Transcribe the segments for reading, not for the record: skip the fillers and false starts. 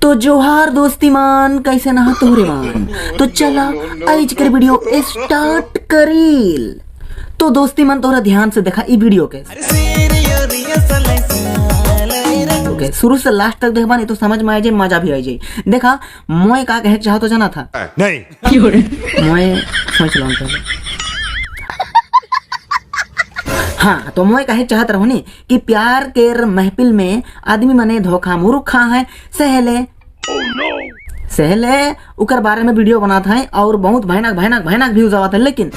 तो जोहार दोस्ती मान, कैसे नहा तोहरे मान। तो चला आज के वीडियो स्टार्ट करील। तो दोस्ती मन, तोहरा ध्यान से देखा ई वीडियो के। ओके, शुरू से लास्ट तक देखबा नहीं तो समझ में आ जाए, मजा भी आ जाए। देखा, मोय का कहे चाहो तो जाना था। नहीं। मोय सोच लो पहले। हाँ, तो मोय कहे चाहत रहो नी कि प्यार के महफिल में आदमी मने धोखा मुरुखा है। सहले सहले उकर बारे में वीडियो बनाता है और बहुत भयानक भयानक भयानक व्यूज आवत है, लेकिन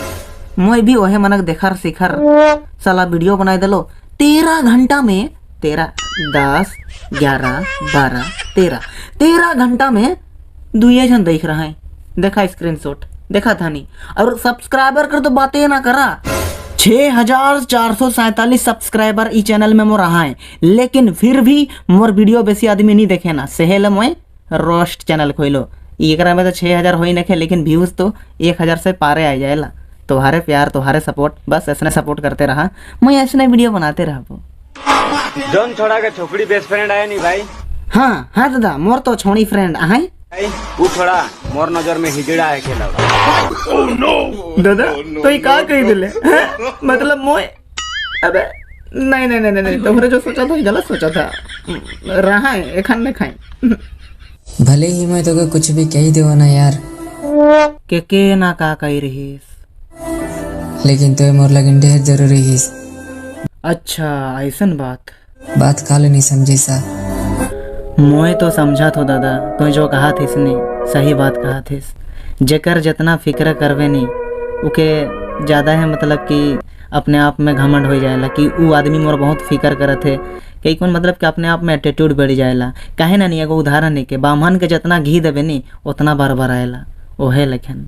मोय भी वहे मनक देखर शिखर साला वीडियो बनाए दिलो। 13 घंटा में 13 10 11 12 13 13 घंटा में दुए जन देख रहा है। देखा स्क्रीनशॉट देखा था नहीं। और सब्सक्राइबर कर तो बातें ना करा, 6447 सब्सक्राइबर ई चैनल में मोर रहा है, लेकिन फिर भी मोर वीडियो बेसी आदमी नहीं देखे ना। सहेल मोय रोस्ट चैनल खोलो, एकरा में तो 6000 हो ही नखे, लेकिन व्यूज तो 1000 से पारे आ जाएला। तुम्हारे प्यार, तुम्हारे सपोर्ट, बस ऐसने सपोर्ट करते रहा, मैं ऐसने वीडियो बनाते रहा। जोन छोड़ा के छोकरी बेस्ट फ्रेंड आया नहीं भाई। हाँ हाँ दादा, मोर तो छोड़ी फ्रेंड आए। भाई वो छोड़ा मोर नजर में हिजड़ा है खेला। दादा तो ये का कही दिले? मतलब मोय, अबे नहीं नहीं नहीं नहीं, तुमने जो सोचा था गलत सोचा था। रहा है एखन नहीं खाए। भले ही मैं तो कुछ भी कही देव ना यार, के ना का कही रहीस, लेकिन तो मोर लगिन ढेर जरूरी हिस। अच्छा ऐसन बात। बात काले नहीं समझे सा। मोए तो समझा थो दादा, तो जो कहा थिस नी सही बात कहा थिस। जेकर जितना फिक्र करवे नी उके ज़्यादा है, मतलब कि अपने आप में घमंड हो जाएला कि ऊ आदमी मोर बहुत फिक्र करत है। कई कौन मतलब कि अपने आप में एटीट्यूड बढ़ जाएला। काहे ना नी एगो उदाहरण है कि ब्राह्मण के जितना घी देवे नी उतना बार बार आएला। ओहे लेखन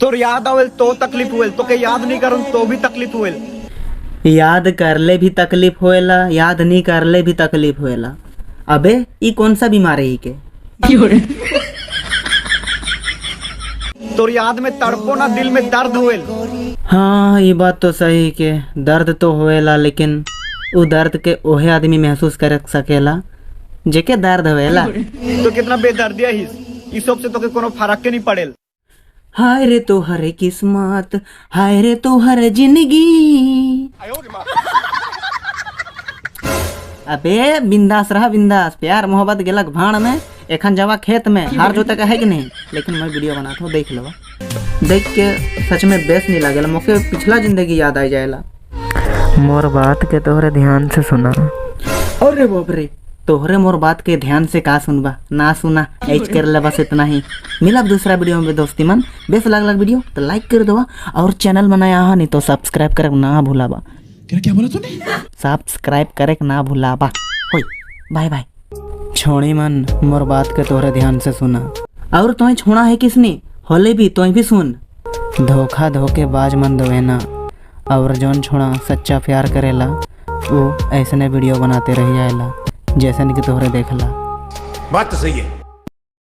तोर याद आवेल तो तकलीफ हुएल, तो के याद नहीं करूँ तो भी तकलीफ हुएल। याद करले भी तकलीफ होएला, याद नहीं करले भी तकलीफ होएला। अबे ई कौन सा बीमारी है के? तोर याद में तड़पो ना, दिल में दर्द हुएल। हाँ ये बात तो सही के दर्द तो होएला, लेकिन उ दर्द के ओहे आदमी महसूस कर सकेला जेके दर्द होएला। तो कितना बेदर्दिया हिस, ई सब से तो के कोनो फर्क के नहीं पड़ेल। हाय रे तोहर किस्मत, हाय रे तोहर जिंदगी। अबे बिंदास रहा बिंदास, प्यार मोहब्बत गेलक भाड़ में, एखन जावा खेत में हार जोते का है कि नहीं। लेकिन मैं वीडियो बनाता हूँ, देख लो, देख के सच में बेस नहीं लागेला, मोके पिछला जिंदगी याद आ जाएला। मोर बात के तोहरे ध्यान से सुना। अरे बाप रे, तोहरे मोर बात के ध्यान से का सुनबा, ना सुना ऐच कर ले, बस इतना ही। मिलब दूसरा वीडियो में दोस्ती मन। बेस लग लग वीडियो तो लाइक कर दवा और चैनल बनाया हा नहीं तो सब्सक्राइब करे ना भूलाबा। क्या बोला तूने? सब्सक्राइब करे ना भूलाबा। होई बाय बाय। छोड़ी मन मोर बात के तोहरे ध्यान से सुना। और तुम्हें छोड़ा है किसने होले भी तुम्हें भी सुन। धोखा धोखे बाज मन दवे ना, और जौन छोड़ा सच्चा प्यार करेला वो ऐसने वीडियो बनाते रह जाएला जैसन कि तोहरे देखला। बात तो सही है।